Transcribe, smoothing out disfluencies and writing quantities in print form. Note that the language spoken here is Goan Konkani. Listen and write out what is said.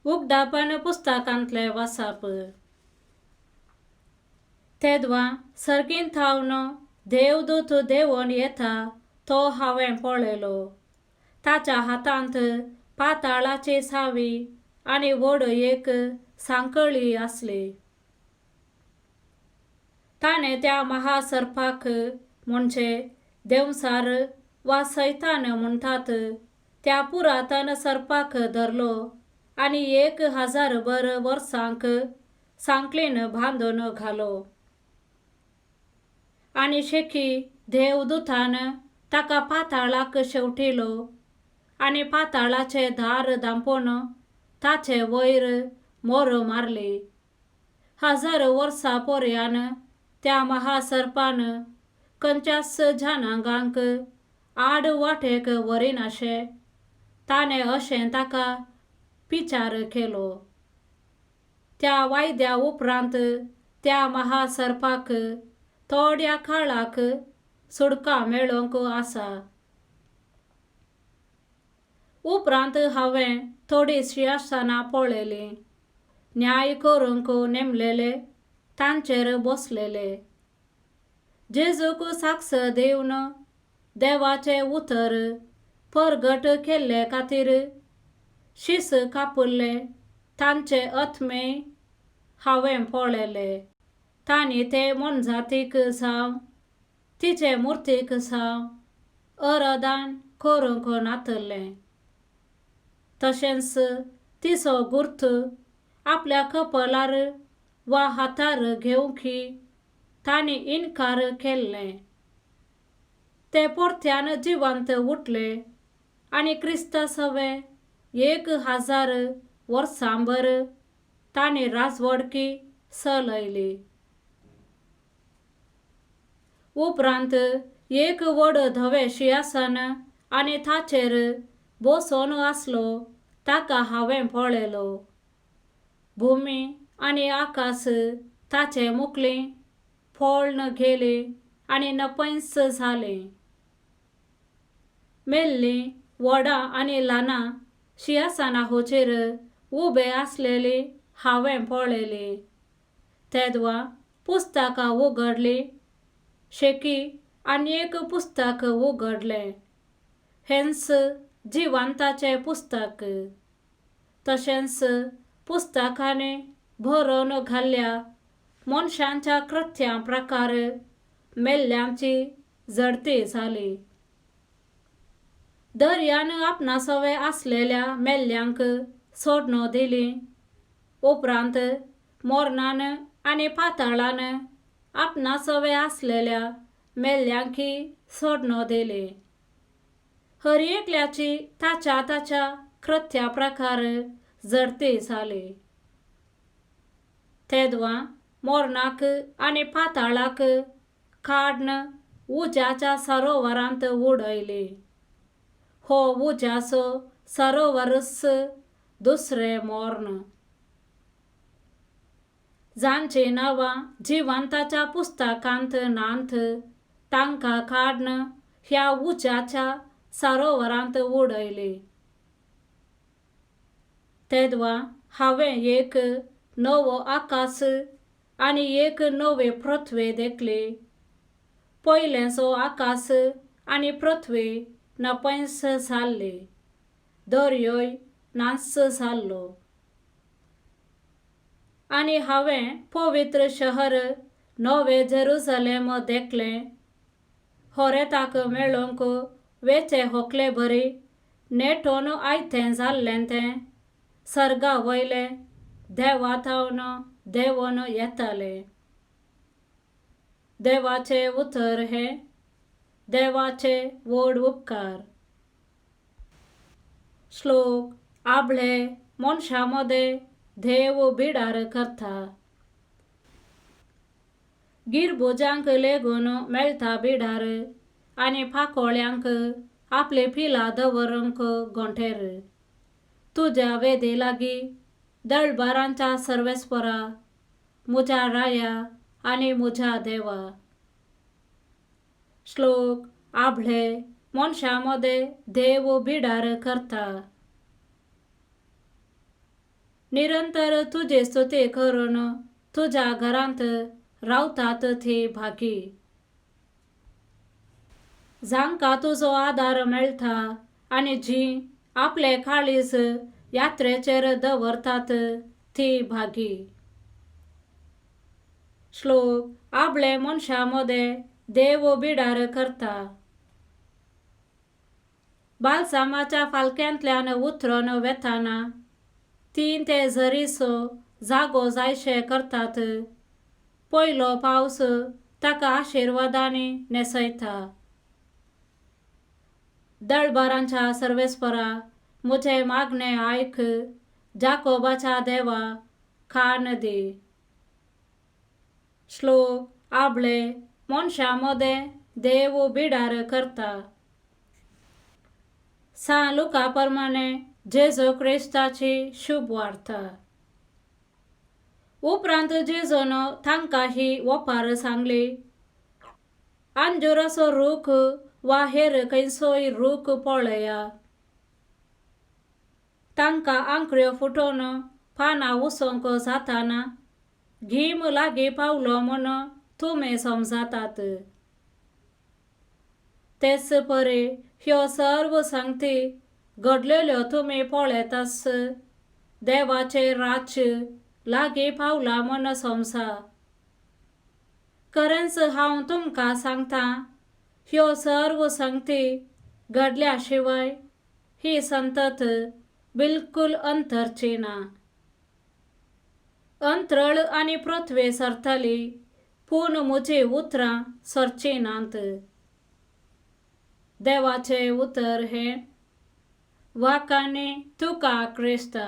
उगडापण पुस्तकांतलें वाचप. तेदवां सर्गीन थावन देवदूत देंवन येता तो हांवें पळयलो. ताच्या हातांत पाताळाची सावी आनी व्हड एक सांखळी आसली. ताणें त्या महासर्पाक म्हणजे देंवचार वा सैतान म्हणटात त्या पुरातन सर्पाक धरलो आनी 1000 वर्सांक सांखळीन बांदून घालो. आनी शेकी देवदूतान ताका पाताळाक शेवटिलो आनी पाताळाचे दार धांपून ताचे वयर मोर मारली. 1000 वर्सां पर्यान त्या महासर्पान खंयच्याच जनांगांक आड वाटेक व्हरिनाशें ताणें अशें ताका विचार केलो. त्या वायद्या उपरांत त्या महासर्पाक थोड्या काळाक सुटका मेळोवंक आसा. उपरांत हांवें थोडीं शिंयासनां पळयलीं. न्याय करूंक नेमलेले तांचेर बसलेले. जेजूक साक्ष दिवन देवाचें उतर परगट केल्ले खातीर शीस कापिल्ले तांचे आत्मे हांवें पळयले. तांणी ते मोनजातीक जावं तिचे मुर्तीक जावं अरदान करूंक नातलें. तशेंच तिचो गुर्त आपल्या कपलार वा हातार घेवंकी तांणी इनकार केल्लें. ते परत्यान जिवंत उठले आनी क्रिस्ता सवें 1000 वर्सांभर तांणी राजवडकी चलयली. उपरांत एक व्हड धवें शिंयासन आनी ताचेर बसून आसलो ताका हांवें पळयलो. भुमी आनी आकाश ताचे मुखली पळोवन गेली आनी नपयंच जाली. मेल्लीं व्हडां आनी ल्हानां शिंयासनाचेर उबे आसलेली हांवें पळयली. तेदवां पुस्तकां उगडलीं. शेकी आनी एक पुस्तक उगडलें. हेंच जिवंताचें पुस्तक. तशेंच पुस्तकांनी बरोवन घाल्ल्या मनशांच्या कृत्यां प्रकार मेल्ल्यांची झडती जाली. दर्यान आपणासवें आसलेल्या मेल्ल्यांक सोडणो दिली. उपरांत मोरणान आनी पाताळान आपणासवें आसलेल्या मेल्ल्यांकी सोडणो दिली. हर एकल्याची ताच्या ताच्या कृत्या प्रकार झडती जाली. तेदवां मोरणाक आनी पाताळाक काडून उज्याच्या सरोवरांत उडयली. हो उज्याचो सरोवरच दुसरें मोर्ण. जांचीं नांवां जिवंताच्या पुस्तकांत नात तांकां काडून ह्या उज्याच्या सरोवरांत उडयली. तेदवां हांवें एक नवो आकाश आनी एक नवी पृथ्वी देखली. पयलेंचो आकाश आनी पृथ्वी नपयंच जाल्ली. दर्योय नाच जाल्लो. आनी हांवें पवित्र शहर नवें जेरुजलेम देखलें. होरेताक मेळोवंक वेचे होकले बरी नेटोन आयतें जाल्लें तें सर्गा वयलें देवा थावन देंवन येतालें. देवाचें उतर हें देवाचे व्हड उपकार. श्लोक आबळे मनशां मदें देव बिडार करता. गिरबुजांक लेगून मेळटा बिडार आनी पाकोळ्यांक आपली पिलां दवरूंक गोंटेर. तुज्या वेदी लागीं दळबारांच्या सर्वेस्परा म्हज्या राया आनी म्हज्या देवा. श्लोक आबळे मनशां मदें देव बिडार करता. निरंतर तुजी स्तुती करून तुज्या घरांत रावतात ती भागी. जांकां तुजो आदार मेळटा आनी जी आपले काळीज यात्रेचेर दवरतात ती भागी. श्लोक आपले मनशां मदें देव बिडार करता. बालसामाच्या फालक्यांतल्यान उतरून वेताना तीं ते झरीचो जागो जायशे करतात. पयलो पावस ताका आशिर्वादांनी न्हेसयता. दळबारांच्या सर्वेस्परा म्हजें मागणें आयक, जाकोबाच्या देवा कान दी. श्लोक आपले मनशां मदें देव बिडार करता. सां लुका प्रमाणे जेजू क्रिस्ताची शुभ वार्ता. उपरांत जेजून तांकां ही ओपार सांगली, अंजुराचो रूख वा हेर खंयचोय रूख पळया. तांकां आंकऱ्यो फुटोवन पानां उसोवंक जाताना गीम लागीं पावलो म्हूण तुमी समजतात. तेच परी ह्यो सर्व संगती घडलेल्यो तुमी पळयताच देवाचें राज्य लागीं पावलां म्हूण समजा. खरेंच हांव तुमकां सांगतां, ह्यो सर्व संगती घडल्या शिवाय ही संतत बिलकुल अंतरची ना. अंतरळ आनी पृथ्वी सरतली, पूण म्हजीं उतरां सरचीं नात. देवाचें उतर हें वाकांनी तुका क्रिस्ता.